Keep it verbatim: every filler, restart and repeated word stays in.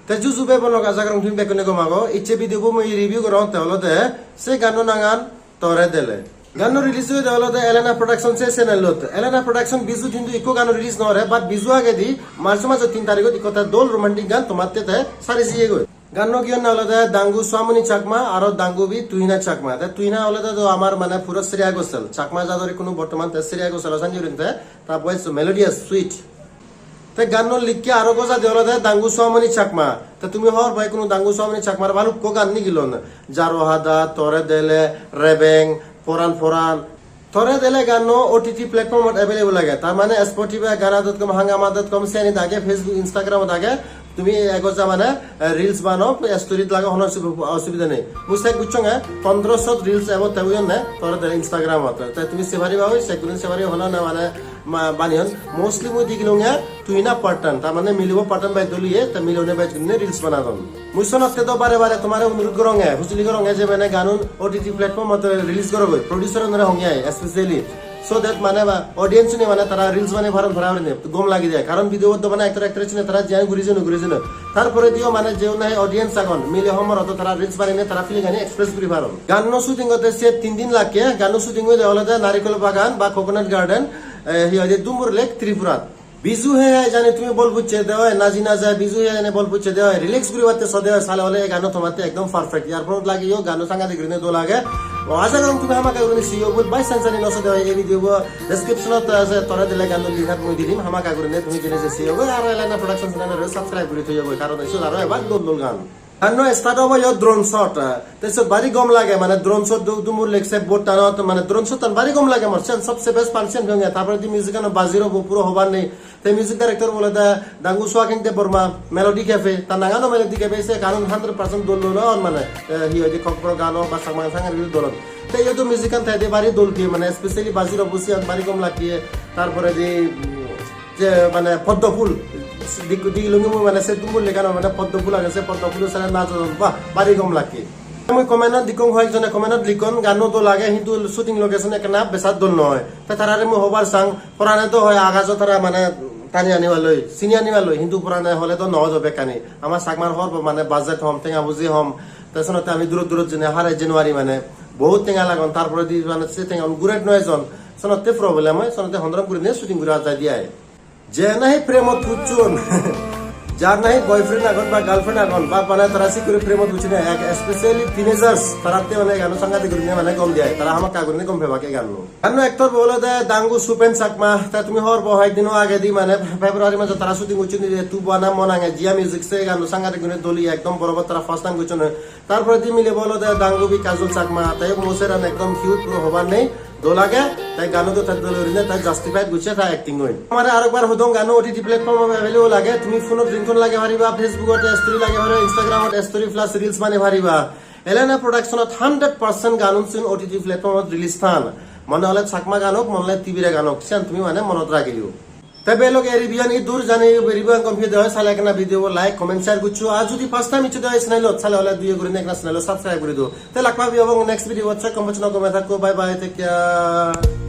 Te juju bebonok, aja gorong tumi bekkune gom ago. Icche video bo mui review gorongotte olode se ganno nangan Tore Dele. Ganno release oyede olode Elena Production se channel ot. Elena Production Bizu hintu ikko ganno release no gore, but Bizu agedi March majo tin tarigot ikko te dol romantic gan tomatte te sari jiyegoi. Ganno giyonne olode Dangu Suamoni Chakma aro Dangubi Tuhina Chakma. Te Tuhina olode do amar mane puro Shreya Ghoshal. Chakma jador ikkunu bortoman te Shreya Ghoshal o sanni gurinei te ta voice melodious, sweet. Te ganno likke aro gojade olode Dangu Suamoni Chakma. Te tumi hobor pai, ikkunu Dangu Suamoni Chakmar balukko gan nigilon. Jaro Hada, Tore Dele, Rebeng, Poran Poran. Tore Dele ganno O T T platform ot available age. Tar mane Spotify, Gaana dot com, Hungama dot com, siyanit age, Facebook, Instagram ot age. Tumi egoja mane, eh, reels bano, story t lago, hono osubi-, osubida nei. Mui check gocchonge, pondro shot reels ebo te oyonne, Tore Dele Instagram ot. Te tumi sei pariba oi, check gurinei sei pariba, hono na mane, ma-, baneyon. Mostly mui digilunge Tuhina pattern, tar mane milebo pattern bej doliye, te milune bej gurinei reels banadon. Mui sonotte do bare bare tomare onurot goronge, hujuli goronge je mane ganun O T T platform ot release gorogoi, producer unore honge ai, especially. So that mane ba audience une mane tara reels banei paron, tara gurinei gom lagi de. Karon video bot do mane actor actress une tara jiyan guri jeno, guri jeno. Tar porediyo mane je nahi audience agon, mile homor oto tara reels baneinei tara feeling ani express guri paron. Ganno shooting otte se tin din lakke, ganno shooting oyede olode Narikol Bagan ba Coconut Garden, eh, hi hoide Dumbur Lake, Tripurat. Bizu he hai jani tumi bol pucche de oi, naji na jai Bizu he hai jani bol pucche de oi, relax guribatte sode oi, sale ole ei ganno tomatte ekdom perfect. Earphone lagiyo, ganno sangadik gurinei dol age. O, aja gorong tumi hamakkai gurinei siyo bol, by chance jani no sode oi, ei video bo description ot ase, Tore Dele ganno link mui di dim, hamakkai gurinei tumi jene je siyo bol, aro Elena Production channel ore subscribe guri thoyo bol, karon siyot aro ebar dol dol gan. Ganno start obo yo drone shot, eh, te siyot bari gom lage, mane drone shot du-, Dumbur Lake se boat tanot, mane drone shot tan bari gom lage mor, siyan sobse best pan siyan piyonge, tar poredi music ano baji robo puro hobar nei. Te music director olode Dangu Suaking Debbarma, Melody Cafe, ta nangano Melody Cafe, se ganun hundred percent dol dol on, mane, eh, hi hoide Kokborok gano ba Changma sangar guri dol on. Te iyodo music an te de bari dol diye, mane specially baji robo siyan bari gom lage, tar poredi, mm, je mane poddo phul, dik-, digilungi mui mane se Dumbur Lake ano mane poddo phul age, se poddo phulo sale najodon, bah, bari gom lage. Mui comment ot dikkong, hoyek jone comment ot likkon, ganno dol age, hintu shooting location ekkena besat dol noi. Te tarare mui hobar sang, porane do hoi agajo tara mane tani anibar loi, sini anibar loi, hintu porane hole do no obo bekkani. Ama Chakmar hobor po mane budget hom, tenga puji hom. Te senotte ami durot durot jeinei hare January mane bohut tenga lagon, tar poredi mane se tenga un guret noi ejon. Senotte problem oi, senotte hondrom gurinei shooting guri jai de ai. Je nahi premot pucchon, jar nahi boyfriend agon ba girlfriend agon, ba mane tara sikkuri premot pucchon, ek-, especially teenagers, taratte mane ei ganno sangadik gurinei mane gom diye, tara hamakkai gurinei gom pebak ei ganno. Ganno actor bo olode Dangu Supen Chakma, te tumi hobor po hoyek dino agedi mane February majo tara shooting gocchon de Tu Bana Mon Ange Jia Music, se ganno sangadik gurinei dol oye, ekdom boro boro tara first time gocchon. Tar poredi milebo olode Dangubi Kajol Chakma, te o mucheran ekdom cute, puro hobar nei, dol age, te ganno do te dol gurinei te justified gocche ta acting oi. Amare arokbar hodong, ganno O T T platform available age, tumi phone ot ringtone lagei pariba, Facebook ot story lagei pariba, Instagram ot story plus reels banei pariba. Elena Production ot hundred percent ganun siun O T T platform ot release than. Mone hole Chakma gan ok, mone hole Tibire gan ok, siyan tumi mane monot ragiyo. Te bhei lok, ei review an iddur, jodi review an gom peye de oi, sale ekkena video bo like, comment, share goccho. Ar jodi first time eccho de oi channel ot, sale ole doye gurinei ekkena channel o subscribe guri do. Te lak pabi obong next video bot, se kom boccho no gome thakko. Bye bye, take care.